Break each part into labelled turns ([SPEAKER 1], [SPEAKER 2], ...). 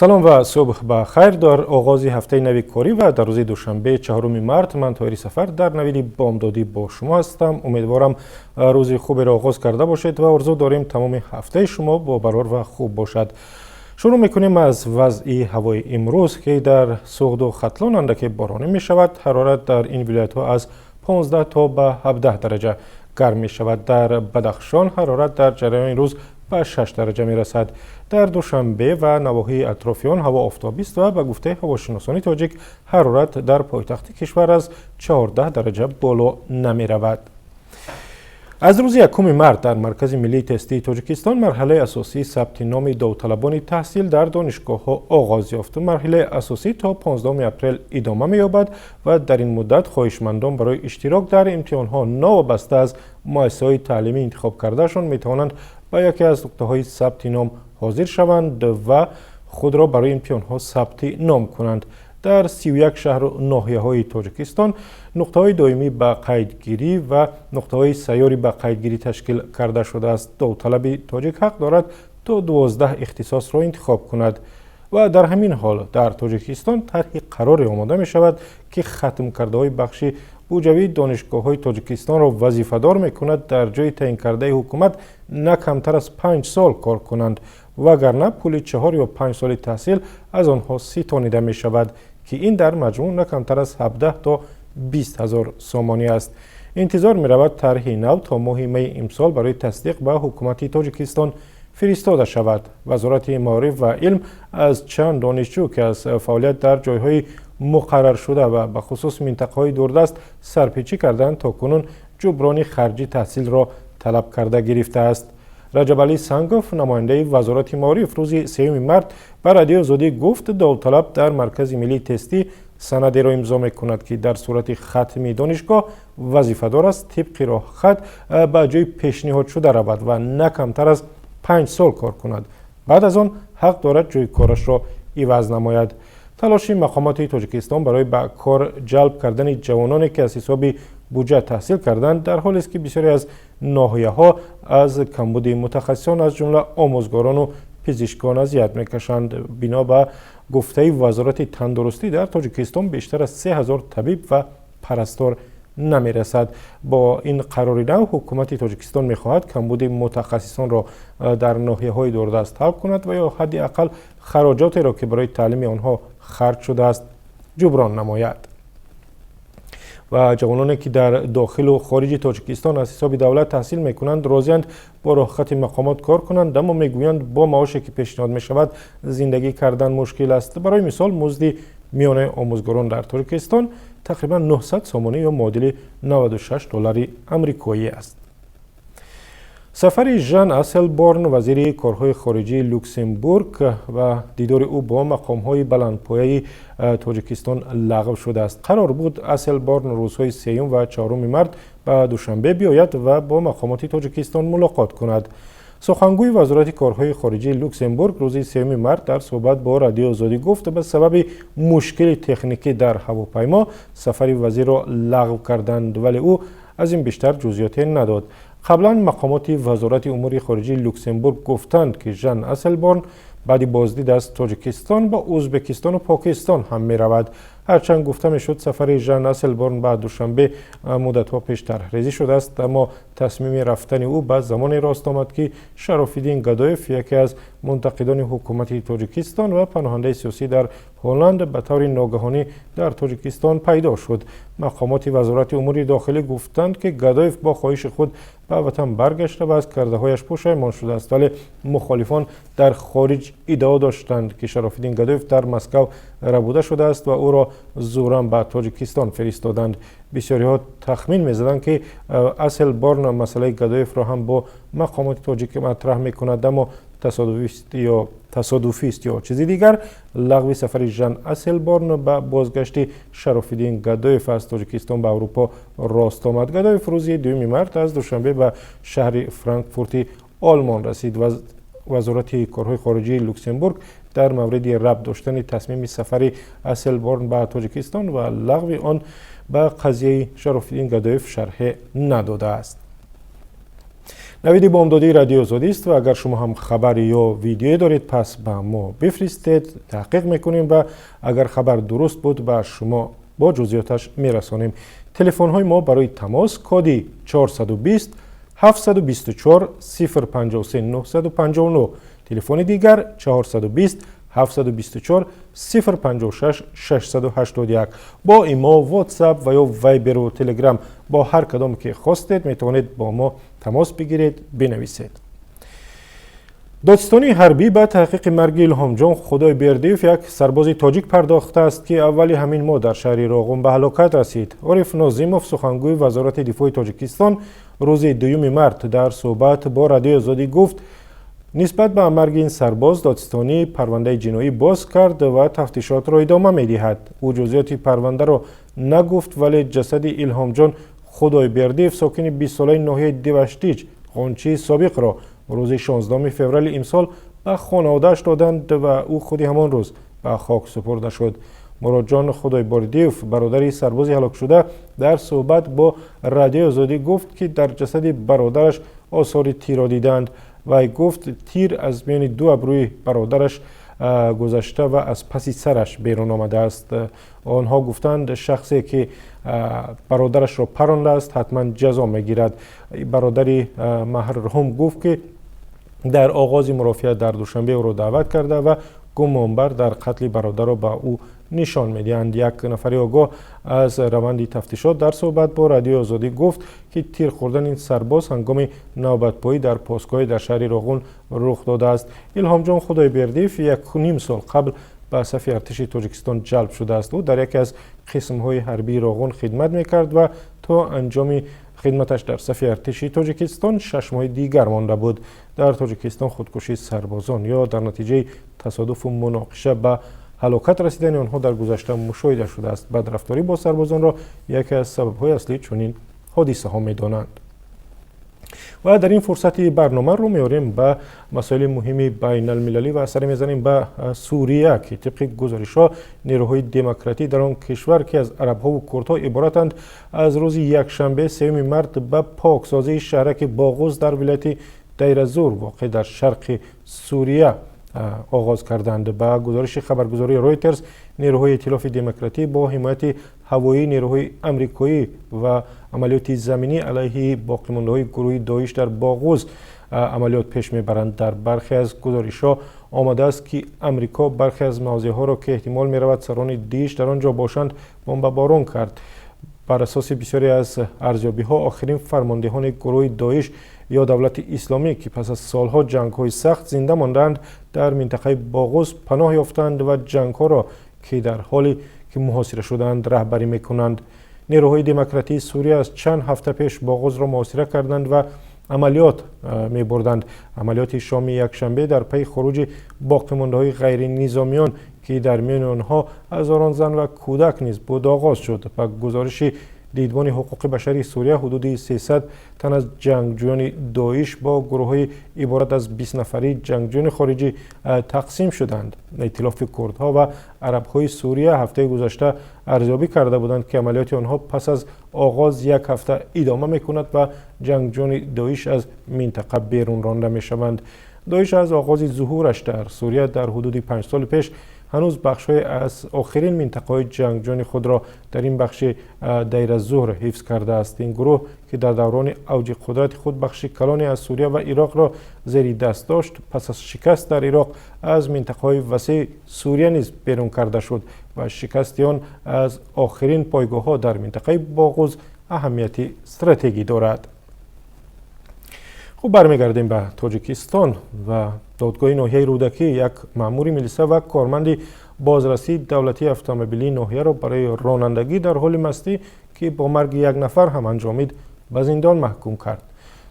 [SPEAKER 1] Салом ва субҳ ба хайр. Дар оғози ҳафтаи нави корӣ ва дар рӯзи душанбе, 4 март, ман Тоҳири Сафар дар навиди бомдодӣ бо шумо ҳастам. Умедворам, рӯзи хуберо оғоз карда бошед ва орзу дорем, тамоми ҳафтаи шумо бобарор ва хуб бошад. Шурӯъ мекунем аз вазъи ҳавои имрӯз, ки дар Суғду Хатлон андаке боронӣ мешавад. Ҳарорат дар ин вилоятҳо аз 15 то ба 17 дараҷа гарм мешавад. Дар Бадахшон ҳарорат дар ҷараёни рӯз ба 6 дараҷа мерасад. Дар Душанбе ва навоҳии атрофи он ҳаво офтобист ва ба гуфтаи ҳавошиносони тоҷик, ҳарорат дар пойтахти кишвар аз 14 дараҷа боло намеравад. Аз рӯзи 1 март дар Маркази миллии тестии Тоҷикистон марҳилаи асосии сабти номи довталабони таҳсил дар донишгоҳҳо оғоз ёфт. Марҳилаи асосӣ то 15 апрел идома меёбад ва дар ин муддат хоҳишмандон барои иштирок дар имтиҳонҳо, новобаста аз муассисаҳои таълимӣ интихобкардаашон, метавонанд ба яке аз нуқтаҳои сабти ном ҳозир шаванд ва худро барои имтиҳонҳо сабти ном кунанд. Дар 31 шаҳру ноҳияҳои Тоҷикистон нуқтаҳои доимӣ ба қайдгирӣ ва нуқтаҳои сайёри ба қайдгирӣ ташкил карда шудааст. Довталаби тоҷик ҳақ дорад то 12 ихтисосро интихоб кунад. Ва дар ҳамин ҳол дар Тоҷикистон тарҳи қароре омода мешавад, ки хатмкардаҳои бахши буҷавии донишгоҳҳои Тоҷикистонро вазифадор мекунад дар ҷои таъинкардаи ҳукумат на камтар аз 5 сол кор кунанд, вагарна пули 4 ё 5 соли таҳсил аз онҳо ситонида мешавад, ки ин дар маҷмӯъ на камтар аз 17 то 20 ҳазор сомонӣ аст. Интизор меравад, тарҳи нав то моҳи майи имсол барои тасдиқ ба ҳукумати Тоҷикистон фиристода шавад. Вазорати маориф ва илм аз чанд донишҷӯ, ки аз фаъолият дар ҷойҳои муқарраршуда ва бахусус минтақаҳои дурдаст сарпечӣ карданд, то кунун ҷуброни харҷи таҳсилро талаб карда гирифтааст. Раҷабалӣ Сангов, намояндаи Вазорати маориф, рӯзи 3 март ба Радиои Озодӣ гуфт, довталаб дар Маркази миллии тестӣ санадеро имзо мекунад, ки дар сурати хатми донишгоҳ вазифадор аст тибқи роҳхат ба ҷои пешниҳодшуда равад ва на камтар аз 5 сол кор кунад. Баъд аз он ҳақ дорад ҷои корашро иваз намояд. Талоши мақомоти Тоҷикистон барои ба кор ҷалб кардани ҷавононе, ки аз ҳисоби буҷа таҳсил карданд, дар ҳолест, ки бисёре аз ноҳияҳо аз камбуди мутахассисон, аз ҷумла омӯзгорону пизишкон, азият мекашанд. Бино ба гуфтаи Вазорати тандурустӣ, дар Тоҷикистон бештар аз 3000 табиб ва парастор намерасад. Бо ин қарори нав ҳукумати Тоҷикистон мехоҳад камбуди мутахассисонро дар ноҳияҳои дурдаст ҳал кунад ва ё ҳадди ақал хароҷотеро, ки барои таълими онҳо харҷ шудааст, ҷуброн намояд. Ва ҷавононе, ки дар дохилу хориҷи Тоҷикистон аз ҳисоби давлат таҳсил мекунанд, розианд бо роҳхати мақомот кор кунанд, аммо мегӯянд, бо маоше, ки пешниҳод мешавад, зиндагӣ кардан мушкил аст. Барои мисол, музди миёнаи омӯзгорон дар Тоҷикистон тақрибан 900 сомонӣ ё муодили 96 доллари амрикоӣ аст. Сафари Жан Аселборн, вазири корҳои хориҷии Люксембург, ва дидори ӯ бо мақомҳои баландпояи Тоҷикистон лағв шудааст. Қарор буд, Аселборн рӯзҳои сеюм ва чаҳоруми март ба Душанбе биёяд ва бо мақомоти Тоҷикистон мулоқот кунад. Сухангӯи Вазорати корҳои хориҷии Люксембург рӯзи 3 март дар суҳбат бо Радиои Озодӣ гуфт, ба сабаби мушкили техникӣ дар ҳавопаймо сафари вазирро лағв карданд, вале ӯ аз ин бештар ҷузъиёте надод. Қаблан мақомоти Вазорати умури хориҷии Люксембург гуфтанд, ки Жан Аселборн баъди боздид аз Тоҷикистон ба Ӯзбекистону Покистон ҳам меравад. Ҳарчанд гуфта мешуд, сафари Жан Аселборн ба Душанбе муддатҳо пеш тарҳрезӣ шудааст, аммо тасмими рафтани ӯ ба замоне рост омад, ки Шарофиддин Гадоев, яке аз мунтақидони ҳукумати Тоҷикистон ва паноҳандаи сиёсӣ дар Ҳолланд, ба таври ногаҳонӣ дар Тоҷикистон пайдо шуд. Мақомоти Вазорати умури дохилӣ гуфтанд, ки Гадоев бо хоҳиши худ ба ватан баргашта ва аз кардаҳояш пушаймон шудааст, вале мухолифон дар хориҷ иддао доштанд, ки Шарофиддин Гадоев дар Москав рабуда шудааст ва ӯро зӯран ба Тоҷикистон фиристоданд. Бисёриҳо тахмин мезаданд, ки Аселборн масъалаи Гадоевро ҳам бо мақомоти тоҷик матраҳ мекунад, аммо тасодуфист ё чизи дигар, лағви сафари Жан Аселборн ба бозгашти Шарофиддин Гадоев аз Тоҷикистон ба Аврупо рост омад. Гадоев рӯзи 2 март аз Душанбе ба шаҳри Франкфурти Олмон расид. Вазорати корҳои хориҷии Люксембург дар мавриди рабт доштани тасмими сафари Аселборн ба Тоҷикистон ва лағви он ба қазияи Шарофиддин Гадоев шарҳе надодааст. Навиди бомдодии Радиои Озодист ва агар шумо ҳам хабар ё видеое доред, пас ба мо бифиристед, таҳқиқ мекунем ва агар хабар дуруст буд, ба шумо бо ҷузъиёташ мерасонем. Телефонҳои мо барои тамос: коди 420 724 053 959, телефони дигар 420 724 056 681. Бо имо, WhatsApp ва ё Вайберу Телеграм, бо ҳар кадом ки хостед, метавонед бо мо тамос бигиред, бинависед. Додситонии ҳарбӣ ба таҳқиқи марги Илҳомҷон Худойбердиев, як сарбози тоҷик, пардохтааст, ки аввали ҳамин моҳ дар шаҳри Роғун ба ҳалокат расид. Ориф Нозимов, сухангӯи Вазорати дифои Тоҷикистон, рӯзи 2 март дар суҳбат бо Радиои Озодӣ гуфт, нисбат ба марги ин сарбоз додситонӣ парвандаи ҷиноӣ боз кард ва тафтишотро идома медиҳад. Ӯ ҷузъиёти парвандаро нагуфт, вале ҷасади Илҳомҷон Худойбердиев, сокини 20-солаи ноҳияи Деваштич, Ғончии собиқро, рӯзи 16 феврали имсол ба хонаводааш доданд ва ӯ худи ҳамон рӯз ба хок супурда шуд. Муродҷон Худойбердиев, бародари сарбози ҳалокшуда, дар суҳбат бо Радиои Озодӣ гуфт, ки дар ҷасади бародараш осори тирро диданд. Вай гуфт, тир аз миёни ду абрӯи бародараш гузашта ва аз паси сараш берун омадааст. Онҳо гуфтанд, шахсе ки бародарашро парондааст, ҳатман ҷазо мегирад. Бародари марҳум гуфт, ки дар оғози мурофиа дар Душанбе ӯро даъват карда ва гумонбар дар қатли бародарро ба ӯ нишон медиҳанд. Як нафари огоҳ аз раванди тафтишот дар суҳбат бо Радиои Озодӣ гуфт, ки тир хӯрдани сарбоз ҳангоми навбатпоӣ дар постгоҳе дар шаҳри Роғун рух додааст. Илҳомҷон Худойбердиев 1,5 сол қабл ба сафи артиши Тоҷикистон ҷалб шудааст. Ӯ дар яке аз қисмҳои ҳарбии Роғун хидмат мекард ва то анҷоми хидматаш дар сафи артиши Тоҷикистон 6 моҳи дигар монда буд. Дар Тоҷикистон худкушии сарбозон ё дар натиҷаи тасодуфу муноқиша ба ҳалокат расидани онҳо дар гузашта мушоҳида шудааст. Бадрафторӣ бо сарбозонро яке аз сабабҳои аслии чунин ҳодисаҳо медонанд. Ва дар ин фурсати барнома рӯ меорем ба масоили муҳими байналмилалӣ ва саре мезанем ба Сурия, ки тибқи гузоришҳо нерӯҳои демократӣ дар он кишвар, ки аз арабҳову курдҳо иборатанд, аз рӯзи якшанбе, 3 март ба поксозии шаҳраки Боғуз дар вилояти Дайразур, воқеъ дар шарқи Сурия, оғоз карданд. Ба гузориши хабаргузории Ройтерс, нерӯҳои Эътилофи демократӣ бо ҳимояти ҳавоии нерӯҳои амрикоӣ ва амалиёти заминӣ алайҳи боқимондаҳои гурӯҳи Доиш дар Боғуз амалиёт пеш мебаранд. Дар бархе аз гузоришҳо омадааст, ки Амрико бархе аз мавзеъҳоро, ки эҳтимол меравад сарони Дииш дар он ҷо бошанд, бомбаборон кард. Бар асоси бисёре аз арзёбиҳо, охирин фармондеҳони гурӯҳи Доиш ё Давлати Исломӣ, ки пас аз солҳо ҷангҳои сахт зинда мондаанд, дар минтақаи Боғуз паноҳ ёфтанд ва ҷангҳоро, ки дар ҳоле ки муҳосира шудаанд, раҳбарӣ мекунанд. Нерӯҳои демократии Сурия аз чанд ҳафта пеш Боғузро муҳосира карданд ва амалиёт мебурданд. Амалиёти шоми якшанбе дар пайи хуруҷи боқимондаҳои ғайринизомиён, ки дар миёни онҳо ҳазорон зан ва кӯдак низ буд, оғоз шуд. Ба гузориши Дидбони ҳуқуқи башари Сурия, ҳудуди 300 тан аз ҷангҷӯёни Доиш бо гурӯҳҳои иборат аз 20 нафарӣ ҷангҷӯёни хориҷӣ тақсим шуданд. Эътилофи курдҳо ва арабҳои Сурия ҳафтаи гузашта арзёбӣ карда буданд, ки амалиёти онҳо пас аз оғоз як ҳафта идома мекунад ва ҷангҷӯёни Доиш аз минтақа берун ронда мешаванд. Доиш аз оғози зуҳураш дар Сурия дар ҳудуди 5 соли пеш ҳанӯз бахшҳое аз охирин минтақаҳои ҷангҷӯёни худро дар ин бахши Дайразуҳр ҳифз кардааст. Ин гурӯҳ, ки дар даврони авҷи қудрати худ бахши калоне аз Сурия ва Ироқро зери даст дошт, пас аз шикаст дар Ироқ аз минтақаҳои васеи Сурия низ берун карда шуд ва шикасти он аз охирин пойгоҳҳо дар минтақаи Боғуз аҳамияти стратегӣ дорад. Хуб, бармегардем ба Тоҷикистон ва додгоҳи ноҳияи Рӯдакӣ як маъмури милиса ва корманди бозрасии давлатии автомобилии ноҳияро барои ронандагӣ дар ҳоли мастӣ, ки бо марги як нафар ҳам анҷомид, ба зиндон маҳкум кард.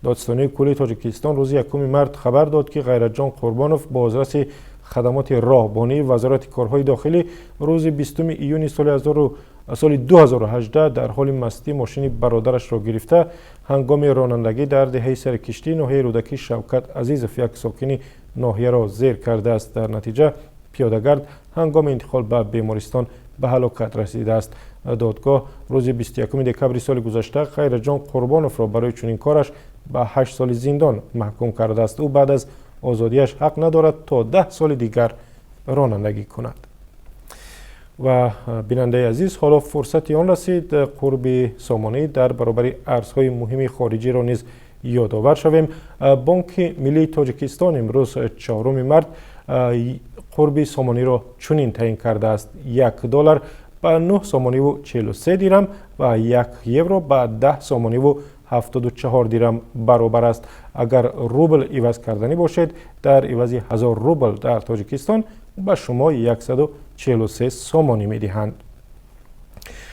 [SPEAKER 1] Додситонии кулли Тоҷикистон рӯзи 1 март хабар дод, ки Ғайратҷон Қурбонов, бозраси хадамоти роҳбонии Вазорати корҳои дохилӣ, рӯзи 20 июни соли 2018 дар ҳоли мастӣ мошини бародарашро гирифта, ҳангоми ронандагӣ дар деҳаи Саркиштии ноҳияи Рӯдакӣ Шавкат Азизов, як сокини ноҳияро, зер кардааст. Дар натиҷа пиёдагард ҳангоми интиқол ба бемористон ба ҳалокат расидааст. Додгоҳ рӯзи 21 декабри соли гузашта Ғайратҷон Қурбоновро барои чунин кораш ба 8 соли зиндон маҳкум кардааст. Ӯ баъд аз озодиаш ҳақ надорад то 10 соли дигар ронандагӣ кунад. Ва, бинандаи азиз, ҳоло фурсати он расид, қурби сомонӣ дар баробари арзҳои муҳими хориҷиро низ ёдовар шавем. Бонки миллии Тоҷикистон имрӯз, 4 март, қурби сомониро чунин таъин кардааст: 1 доллар ба 9 сомониву 43 дирам ва 1 евро ба 10 сомониву 74 дирам баробар аст. Агар рубл иваз карданӣ бошед, дар ивази 1000 рубл дар Тоҷикистон ба шумо 143 сомонӣ медиҳанд.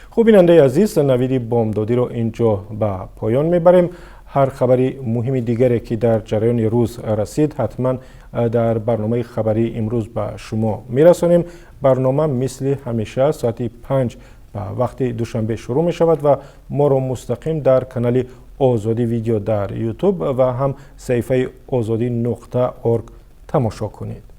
[SPEAKER 1] Хуб, бинандаи азиз, навиди бомдодиро ин ҷо ба поён мебарем. Ҳар хабари муҳими дигаре, ки дар ҷараёни рӯз расид, ҳатман дар барномаи хабарии имрӯз ба шумо мерасонем. Барнома мисли ҳамеша соати 5 ба вақти Душанбе шурӯъ мешавад ва моро мустақим дар канали Озодӣ Видео дар Ютуб ва ҳам саҳифаи озодӣ.орг тамошо кунед.